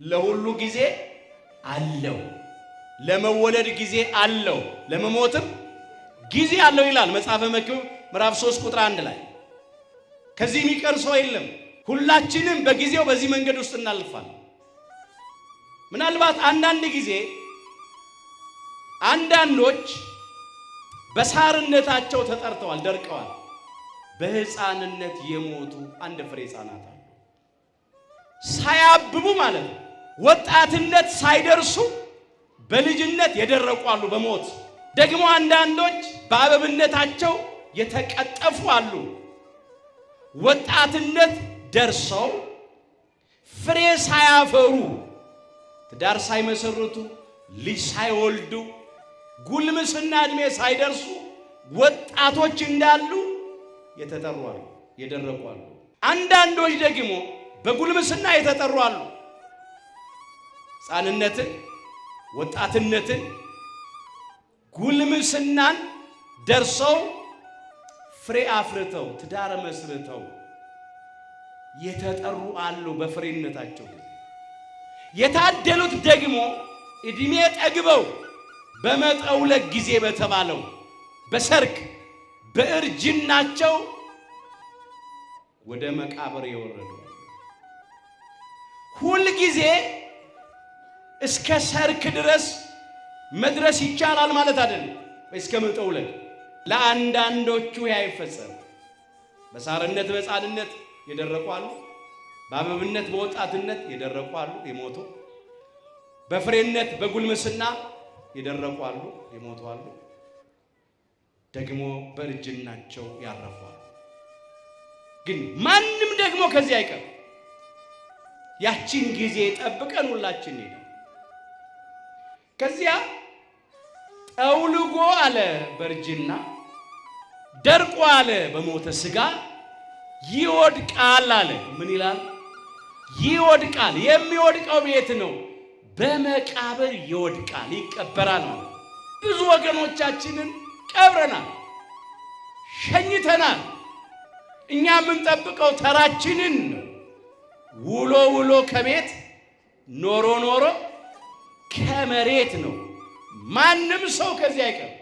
ለሁሉ ጊዜ አለው። ለመወለድ ጊዜ አለው፣ ለመሞትም ጊዜ አለው ይላል መጽሐፈ መክብብ ምዕራፍ 3 ቁጥር 1 ላይ። ከዚህ የሚቀር ሰው የለም። ሁላችንም በጊዜው በዚህ መንገድ ውስጥ እናልፋለን። ምናልባት አንዳንድ ጊዜ አንዳንዶች በሳርነታቸው ተጠርተዋል፣ ደርቀዋል። በሕፃንነት የሞቱ አንድ ፍሬ ሕፃናት አሉ። ሳያብቡ ማለት ነው። ወጣትነት ሳይደርሱ በልጅነት የደረቁ አሉ በሞት። ደግሞ አንዳንዶች በአበብነታቸው የተቀጠፉ አሉ። ወጣትነት ደርሰው ፍሬ ሳያፈሩ፣ ትዳር ሳይመሰርቱ፣ ልጅ ሳይወልዱ፣ ጉልምስና ዕድሜ ሳይደርሱ ወጣቶች እንዳሉ የተጠሩ አሉ፣ የደረቁ አሉ። አንዳንዶች ደግሞ በጉልምስና የተጠሩ አሉ። ሕፃንነትን፣ ወጣትነትን፣ ጉልምስናን ደርሰው ፍሬ አፍርተው ትዳር መስርተው የተጠሩ አሉ። በፍሬነታቸው ጊዜ የታደሉት ደግሞ ዕድሜ ጠግበው በመጠውለግ ጊዜ በተባለው በሰርክ በእርጅናቸው ወደ መቃብር የወረዱ። ሁል ጊዜ እስከ ሰርክ ድረስ መድረስ ይቻላል ማለት አይደለም። እስከ መጠውለግ ለአንዳንዶቹ አይፈጸም። በሳርነት በሕፃንነት የደረቁ አሉ። በአበብነት በወጣትነት የደረቁ አሉ፣ የሞቱ። በፍሬነት በጉልምስና የደረቁ አሉ፣ የሞቱ አሉ። ደግሞ በእርጅናቸው ያረፉ አሉ። ግን ማንም ደግሞ ከዚህ አይቀርም። ያቺን ጊዜ ጠብቀን ሁላችን እንሄዳለን። ከዚያ ጠውልጎ አለ በእርጅና፣ ደርቆ አለ በሞተ ስጋ ይወድቃል አለ። ምን ይላል? ይወድቃል። የሚወድቀው ቤት ነው፣ በመቃብር ይወድቃል፣ ይቀበራል ማለት። ብዙ ወገኖቻችንን ቀብረናል፣ ሸኝተናል። እኛ የምንጠብቀው ተራችንን ነው። ውሎ ውሎ ከቤት፣ ኖሮ ኖሮ ከመሬት ነው። ማንም ሰው ከዚህ አይቀርም።